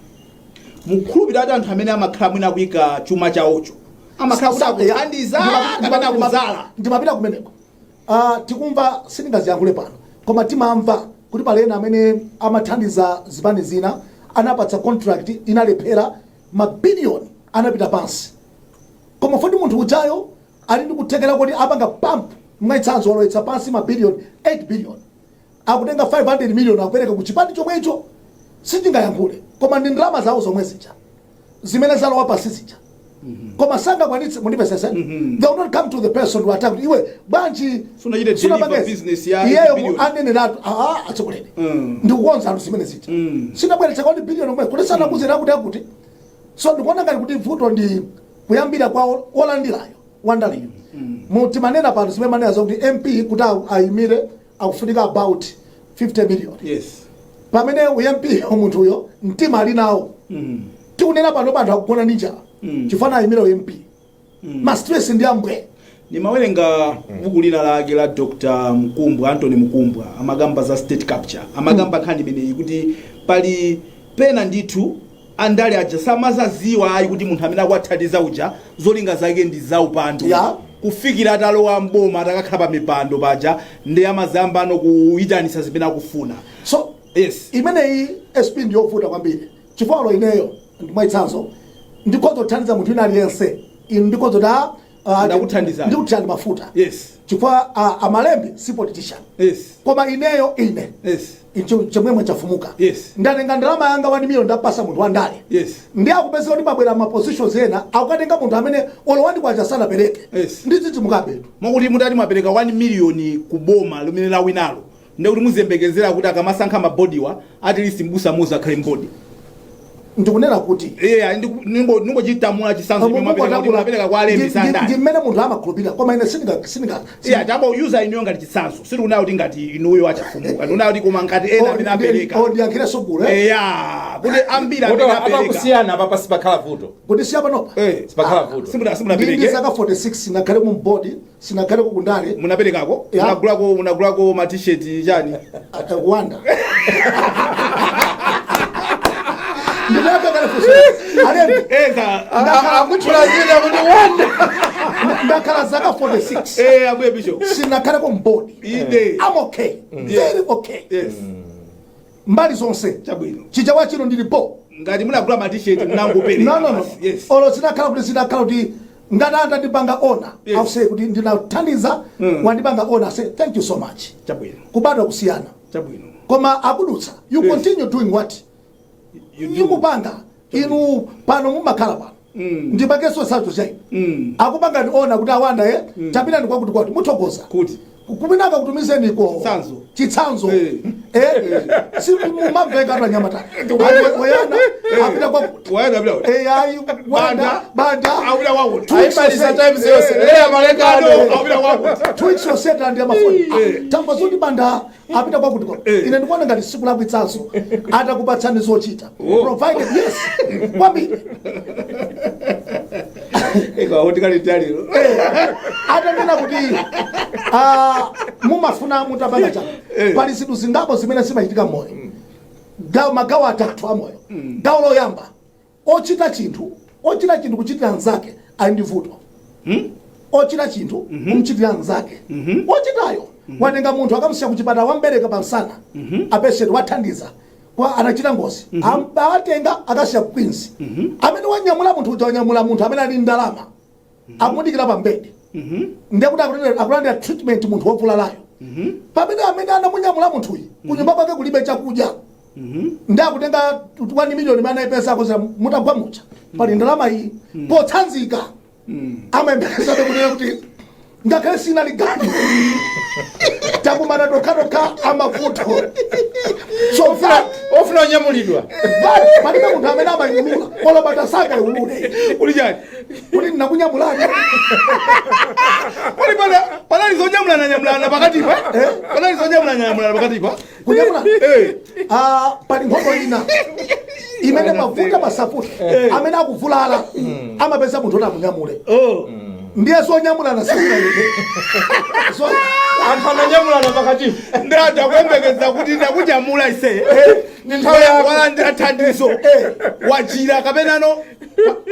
Mukhulupirira kuti anthu amene amakhala mwina akuyika chuma chawocho amakhala kuti akuthandiza kapena akuzala? Ndimapita kumeneko. Tikumva, sindingaziyankhule pano, koma timamva kuti pali ena amene amathandiza zipani zina, anapatsa contract, inalephera, mabiliyoni anapita pansi, koma foti munthu ujayo ali ndi kuthekera kuti apanga pump. Mwachitsanzo, walowetsa pansi mabiliyoni 8 billion, akutenga 500 million akupereka ku chipani chomwecho. Sindingayankhule, koma ndi ndalama zawo zomwe zija zimene zalowa pansi zija, koma sangakwanitse. Mundipesese? They will not come to the person to attack, iwe bwanji Sunachite deliver sunapangezi? business ya Iyeyo 8 billion. Aneneratu, aa, atsogoleri, ndikukonza anthu zimene zija, sinabweretsa kodi billion omwe kuti sanakuzera kuti akuti. So ndikuona ngati kuti vuto ndi kuyambira kwa olandirayo, wandaleyo. Timanena pano zimene manena zakuti MP kuti ayimire akufunika about 50 million, pamene uMP munthuyo mtima ali nawo. Tikunena pano anthu akugona ndi njala chifukwa ayimire uMP, ma stress ndi ambwe. Nimawerenga buku lina lake la Dr Mkumbwa, Anthony Mkumbwa, amakamba za state capture, amakamba nkhani imeneyi kuti pali pena ndithu andale aja samazaziwa ayi kuti munthu amene akuwathandiza uja zolinga zake ndi zaupandu, kufikira atalowa mboma, atakakhala pa mipando paja, ndi amazamba ano kuyitanisa zimene akufuna. So imeneyi, SP, ndiyovuta kwambiri, chifukwa olo ineyo, mwachitsanzo, ndikhoza kuthandiza munthu wina aliyense. Inu ndikhoza ta Ndakuthandizani. Ndikuthirani mafuta, chifukwa amalembi si politician, koma ineyo ine Icho chomwemwe chafumuka. Ndatenga ndalama yanga 1 million, ndapasa munthu wandale. Ndi akupeza kuti pabwera ma positions ena, akukatenga munthu amene olo 1 kwacha sanapereke. Ndidzidzimukabetu. Mokuti mutati mwapereka 1 million ku boma limene lawinalo, ndekuti muziyembekezera kuti akamasankha ma board wa, at least mbusa muza akhale m'board? Ndikunena kuti yeah, ningochitamula chisanzo chimene mwapereka, kuti mwapereka kwa alembi Ndi sandani. mmene munthu amakhulupirira, koma ine sindinga Yeah, tambo user inuyo ngati chitsanzo. Sitikunayo kuti ngati inuyo achafumuka, ndikunayo kuti koma ngati ena amene apereka. Oh, ndiyankhirenso gulu, eh? Eya, kuti ambiri amene Moto apereka. Apakusiyana apa pasipakhala vuto. Kuti siya panopa. Sipakhala vuto. Ndi Simunapereke? zaka 46, sinakhale mu board, sinakhale kukundale. Munaperekako? Yeah. Munagulako ma T-shirt chani? Wanda, ndinayamba kale fuso alembi. Eza. Akutchula zina kuti Wanda. Ndakhala zaka 46. Ambuye bishop. Sinakhale ku board. Inde. I'm okay, very okay. Mbali zonse. Chabwino. Chichawa chino ndilipo. Ngati munagula ma T-shirt, munangopereka. No. Olo zinakhala kuti ngati andandipanga honour, I'll say kuti ndinathandiza. Wandipanga honour, say thank you so much. Kubadwa kusiyana. Koma akudutsa, you continue doing what You do. Mukupanga inu pano, mumakhala pano. Ndipangenso sacho chai. Akupanga ndi honour kuti awanda ye tapita ndi kwakuti kwati muthokoza. Kuti? Kuminaka kutumizeniko. Chitsanzo. Chitsanzo. Eh. Si mumamveka atu anyamata wayana apita kwakuti. Wayana apita kuti. Ayi, Wanda. Banda. Banda. Apita kwakuti. Ayimaliza times yonse leya malekano. Apita kwakuti. 2 weeks yoseta ndi amafoni, tamva zoti Banda apita kwakuti kwa. Ine ndikuona ngati siku lakwitsanso atakupatsani zochita. Provided, yes, kwambiri. Eka otikali taliro. Atanena kuti mumafuna mutapanga cha pali zinthu zingapo zimene zimachitika mmoyo. Gawo, magawo atatu amoyo. Gawo loyamba, ochita chinthu kuchitira nzake ali ndi vuto. Ochita chinthu kumchitira nzake, ochitayo watenga munthu akamusiya kuchipatala, wambereka pamsana, a patient wathandiza kwa anachita ngozi. Awatenga akasiya ku Queens. Amene wanyamula munthu uja wanyamula munthu amene ali ndalama, akumudikira pa mbedi, ndiye kuti akulandira treatment munthu wovulalayo, pamene amene anamunyamula munthuyi kunyumba kwake kulibe chakudya. Ndi akutenga 1 million imene anayipeza akozera mutagwa mucha, pali ndalama iyi potsanzika, amayembekezabe kunena kuti ngakhale sina ligani takumana tokhatokha amavuto. So that Ofuna onyamulidwa. But palibe munthu amene amayulula, olobata sakayiulule. Kuli chani? Kuti ndinakunyamulani. Kuli pana panali zonyamulana nyamulana pakatipa? Panali zonyamulana nyamulana pakatipa? Kunyamulana? Eh. Ah, pali nkhondo ina imene mavuta masafuta, amene akuvulala amapeza munthu oti amunyamule. Ndiye zonyamulana sizinayende. Anthu ananyamulana pakatipo. Ndati akuyembekeza kuti ndakunyamula ise. Ndi nthawi yako. Walandira thandizo, wachira kapenano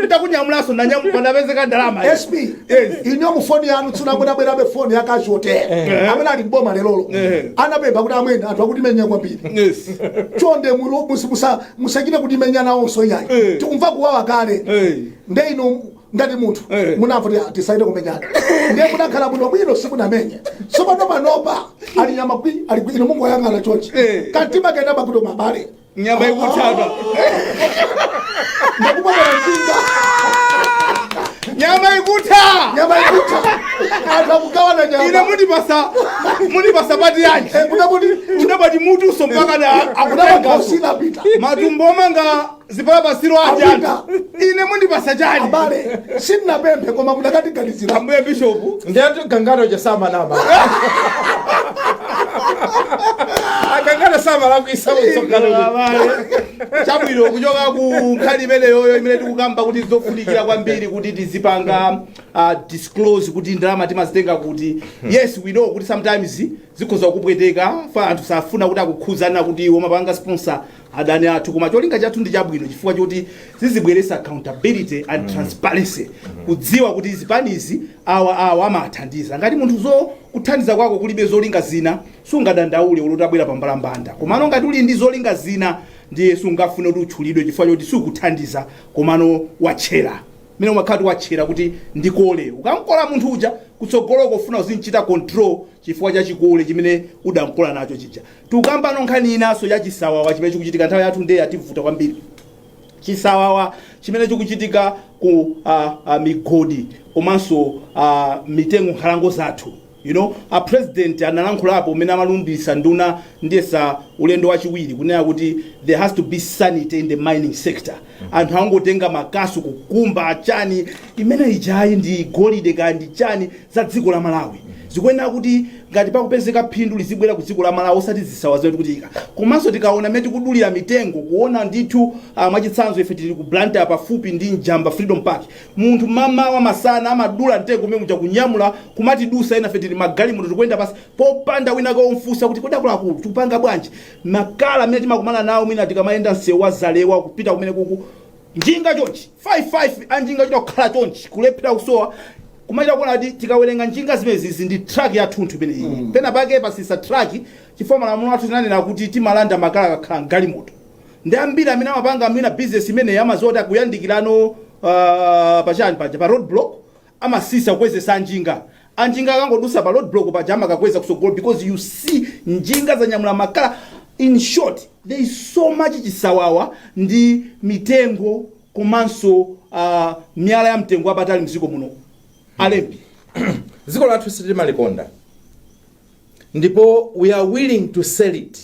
ndakunyamulanso, pandapezeka ndalama. SP. Ino mu foni yanu tsunabwerabwerabe foni yakachote amene ali mboma lelolo anapempha kuti amwene, anthu akutimenya kwambiri. Chonde musachite kutimenya nawonso iyayi. Tikumva kuwawa kale. Nde inu ngati munthu munamva kuti tisaite kumenyana, ndiye munakhala bwino bwino, simunamenye. Tsopano panopa ali nyama kwi ali kwi, inu mungoyang'ana chonchi. Kantima kena pakuti mabale. Nyama ikuthapa. Ndakuponyera mzinga. Nyama ikutha. Nyama ikutha, anthu akugawana nyama. Ine mundipasa pati yanji? Kudaboti Kudabati mutuso mpaka na kudaboti akutengaso. Apita. Matumbo omanga zipalapasiro aja. Apita. Ine mundipasa chani? Abale, sindinapemphe koma mudakatiganizira. Ambuye bishopu. Ndiye Gangata chasamanama, agangata samalakwisa msonkhano. Chabwino, kuchoka ku nkhani imeneyoyo imene tikukamba kuti zofunikira kwambiri kuti tizipanga disclose kuti ndalama timazitenga kuti. Yes, we know kuti sometimes zikhoza kupweteka fa anthu safuna kuti akukhuzana kuti iwo mapanga sponsor adani athu, koma cholinga chathu ndi chabwino chifukwa choti zizibweresa accountability and transparency, kudziwa kuti zipanizi awa awa amathandiza. Ngati munthu zo kuthandiza kwako kulibe zolinga zina, sungadandaule uloti abwera pambalambanda. Komano ngati uli ndi zolinga zina, ndiye sungafune kuti utchulidwe chifukwa choti sukuthandiza komano watchera. Mene umakhala watchera kuti ndikole, ukamkola munthu uja kutsogoloko ufuna uzinchita control chifukwa cha chikole chimene udamkola nacho chija. Tikukamba nkhani inanso ya chisawawa chimene chikuchitika. Nthawi yathu ndiye yativuta kwambiri. Chisawawa chimene chikuchitika ku migodi komanso mitengo, nkhalango zathu. A president analankhulapo umene amalumbisa nduna ndiyesa ulendo wachiwiri kunena kuti there has to be sanity in the mining sector. Anthu angotenga makasu kukumba chani, imene ijayi ndi golide kaya ndi chani za dziko la Malawi, zikuyenera kuti ngati pakupezeka phindu lizibwera ku dziko la Malawi, osati zisawa zimene tikuchitika. Komanso tikaona mmene tikudulira mitengo, kuona ndithu, mwachitsanzo ife tili ku Blantyre pafupi ndi Njamba Freedom Park, munthu mamawa, masana amadula mtengo umene muja kunyamula kumatidusa. Ena fe tili magalimoto tikuyenda pasi popanda wina kaomfunsa kuti kodi akuluakulu tikupanga bwanji. Makala amene timakumana nawo mwina tikamayenda msewu wa Zalewa kupita kumene kuku njinga chonchi 55 anjinga chita kukhala chonchi kulephera kusowa kumachita kuona kuti tikawerenga njinga zimenezi ndi truck yathunthu imene iyi. Pena pake pasisa truck chifukwa malamulo athu tinanena kuti timalanda makala akakhala mgalimoto, ndi ambiri amene amapanga mwina business imeneyi amaziwa kuti akuyandikirano pachani paja pa road block, amasisa kukwezesa anjinga. Anjinga akangodusa pa road block paja amakakweza kusogolo because you see njinga zanyamula makala. In short, there is so much chisawawa ndi mitengo komanso miyala ya mtengo wapatali mdziko muno, alembi. Dziko lathu sitimalikonda ndipo we are willing to sell it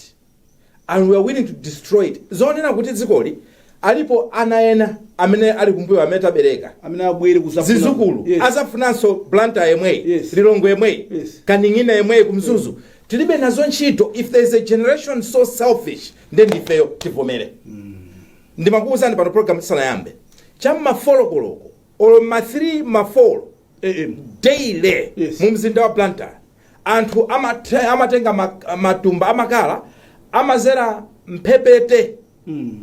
and we are willing to destroy it. Zonena kuti dzikoli alipo ana ena amene ali kumbuyo amene tabereka, amene abwere kuzafuna zizukulu azafunanso Blantyre yemweyi, Lilongwe yemweyi, Kaning'ina yemweyi, kumzuzu tilibe nazo ntchito. If there is a generation so selfish, then ndifeyo, tivomere. Ndimakuwuzani pano program isanayambe, cham'ma 4 koloko olo ma 3, ma 4 AM daily mu mzinda wa Blantyre anthu amatenga matumba amakala amazera mphepete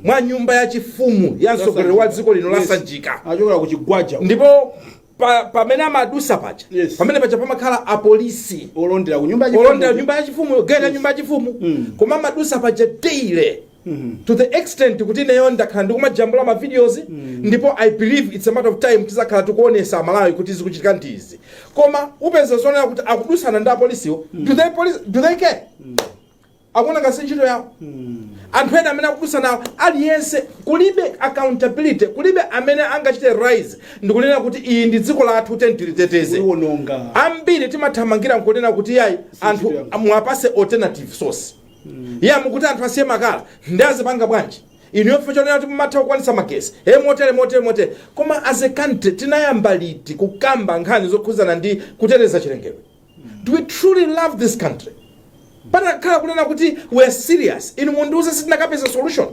mwa nyumba yachifumu ya mtsogoleri wa dziko lino la Sanjika. Achokera ku Chigwaja. Ndipo pamene amadusa paja, pamene paja pamakhala apolisi olondera ku nyumba olondera nyumba yachifumu, gate ya nyumba yachifumu, koma amadusa paja daily to the extent kuti ineyo ndakhala ndikumajambula ma videos, ndipo I believe it's a matter of time tizakhala tikuonesa Amalawi kuti zikuchitika ndizi. Koma upeza zonena kuti akudusana ndi apolisiwo. Do they care? Akuona ngati ntchito yawo. Anthu ena amene akudusana nawo, aliyense, kulibe accountability, kulibe amene angachite rise ndikunena kuti iyi ndi dziko lathu, tiliteteze. Kuliwononga. Ambiri timathamangira nkunena kuti yayi, anthu yanga. Mwapase alternative source ya mukuti anthu asiye makala ndi azipanga bwanji? Inu yofe chonena kuti mumatha kukwanisa magesi he, motere motere motere. Koma as a country tinayamba liti kukamba nkhani zokhuzana ndi kuteteza chilengedwe? Do we truly love this country? Patakhala kunena kuti we are serious, inu mundiuze sitinakapeza solution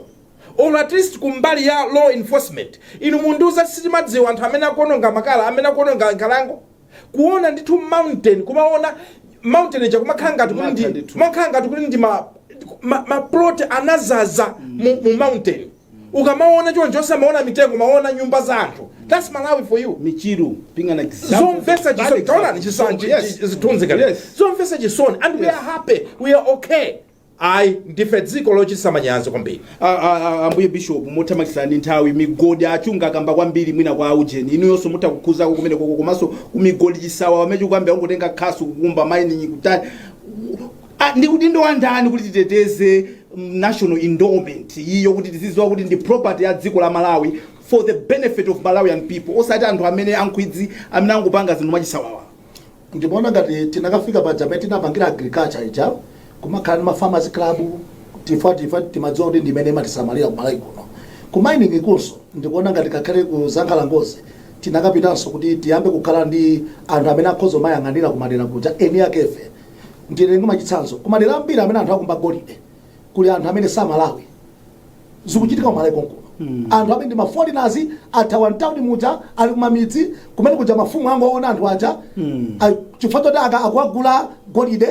or at least kumbali ya law enforcement? Inu mundiuza sitimadziwa anthu amene akuononga makala, amene akuononga nkhalango? Kuona ndithu mountain, kumaona mountain ija kumakhala ngati kuti Kumakhala ndi ndithu. kumakhala ngati kuti ndi ma plot anazaza mu mountain. Ukamaona choncho osamaona mitengo, maona nyumba za anthu. That's Malawi for you. Michiru being an example. Zomvetsa Bad chisoni. example. Taonani chisoni, zithunzi kale. Zomvetsa chisoni and we are happy, we are okay. Ayi, ndife dziko lochititsa manyazi kwambiri. Ambuye Bishop, mothamangitsana ndi nthawi, migodi achunga akamba kwambiri, mwina kwa aujeni inuyonso mutha kukhuzako kumene koko, komanso kumigodi chisawa pamene chikuyambira kungotenga khasu kukumba, mining kutani. Ndi udindo wa ndani kuti titeteze national endowment iyo, kuti tizidziwa kuti ndi property ya dziko la Malawi for the benefit of Malawian people, osati anthu amene ankhwidzi amene angopanga zinthu mwachisawawa? Ndimaona ngati tinakafika paja pamene tinapangira agriculture ija, kumakhala ndi ma farmers club, tifa timadziwa kuti ndimene imatisamalira kumalawi kuno. Ku mining kunso ndikuona ngati kakhale ku zankhalangozi tinakapitanso kuti tiyambe kukhala ndi anthu amene akhoza kumayang'anira kumadera kuja eni akefe. Nditenge machitsanzo, kumadera ambiri amene anthu akumba golide kuli anthu amene samalawi. Zikuchitika kumalawi konkuno, anthu amene ndi ma foreigners athawa mtawuni muja, ali kumamidzi kumene kuja. Mafumu angu aona anthu aja chifukwa choti akuagula golide,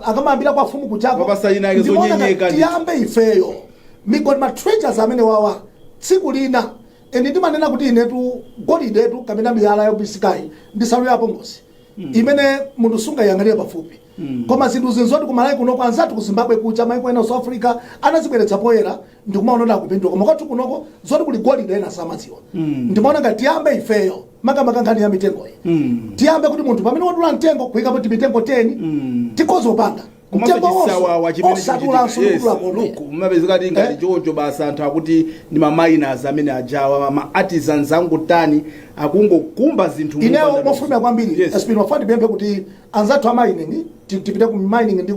akamayambira kwa fumu kujako. Wapasa ina yake Ndimaona zonyenyeka ngati tiyambe ifeyo migodi, ma treasures amene wawa tsiku lina. Eni ndimanena kuti inetu golidetu kapena miyala yobisikayi ndisalu yapongozi. Imene munthu sungayang'anire pafupi, koma zinthu zinzoti kumalawi kunoko, anzathu ku Zimbabwe kucha, maiko ena, South Africa, anazibweretsa poyera ndikumaona kuti akupindula. Koma kwathu kunoko zoti kuli golide ena samadziwa. Ndimaona ngati tiyambe ifeyo, makamaka nkhani ya mitengoyi, tiyambe kuti munthu pamene wadula mtengo kuyikapo timitengo 10, tikhoza kupanga komanso mtengo wonso chisawawa chimene osadulanso ndikudula komwe. Mumapezeka ti ngati choncho basa, anthu akuti ndi ma miners amene ajawa, ma artisans angotani, akungokumba zinthu Ineyo mopanda mofuna kwambiri, SP, mafuna ndipemphe kuti anzathu a mining, tipite ku mining ndi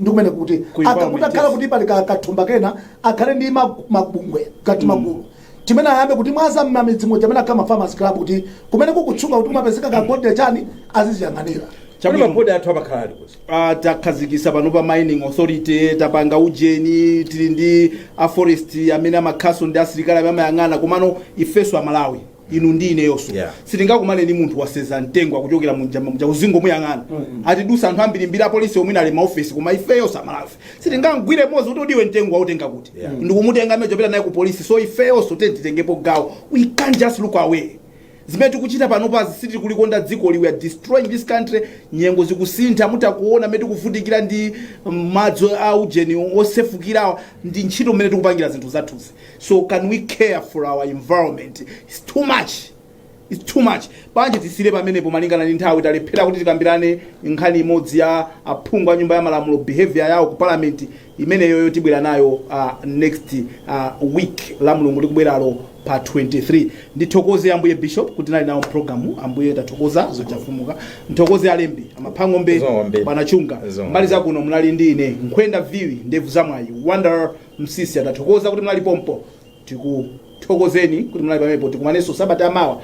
kumene kuti Ku environment, kutakhala yes. kuti pali kathumba kena, akhale ndi mabungwe kati magulu timene ayambe kuti mwaza mmamidzi muja amene akhala ma farmers club, kuti kumene kukutchuka kuti kumapezeka kagolide chani, aziziyang'anira. Kuti Chabwino. mabodi athu amakhala ali kuti? Takhazikisa pano pa mining authority, tapanga ujeni, tili ndi a forest amene amakhaso ndi asilikali amene amayang'ana. Komano ifeso Amalawi, inu ndi ineyonso, sitingakumane ndi munthu waseza mtengo akuchokera munja kuzingo muyang'ana, atidusa anthu ambirimbiri, apolisi omwe ali maofesi, koma ifeyo Amalawi sitingangwire mozi kuti udiwe mtengo wautenga kuti, ndikumutenga amene chopita naye ku polisi. So ifeyonso titengepo gawo. We can't just look away. Zimene tikuchita panopazi, sitili kulikonda dzikoli. We are destroying this country. Nyengo zikusintha, mutakuona mmene tikuvutikira ndi madzi a ujeni osefukirawa, ndi ntchito mmene tikupangira zinthu zathuzi. So can we care for our environment? It's too much, it's too much. Panji tisire pamenepo malingana ndi nthawi. Talephera kuti tikambirane nkhani imodzi ya aphungu a Nyumba ya Malamulo, behavior yawo ku parliament. Imeneyoyo tibwera nayo next week, la Mulungu likubweralo pa 23. Ndithokoze ambuye bishop kuti nali nawo programu. Ambuye, tathokoza zachafumuka. Nthokoze alembi amaphang'ombe. Zomwe. Bwanachunga. Zomwe. Mbali zakuno munali ndi ine Nkhwenda Viwi, ndevu zamwayi, Wonder Msisi. Atathokoza kuti munali pompo, tikuthokozeni kuti munali pamenepo. Tikumanenso sabata amawa.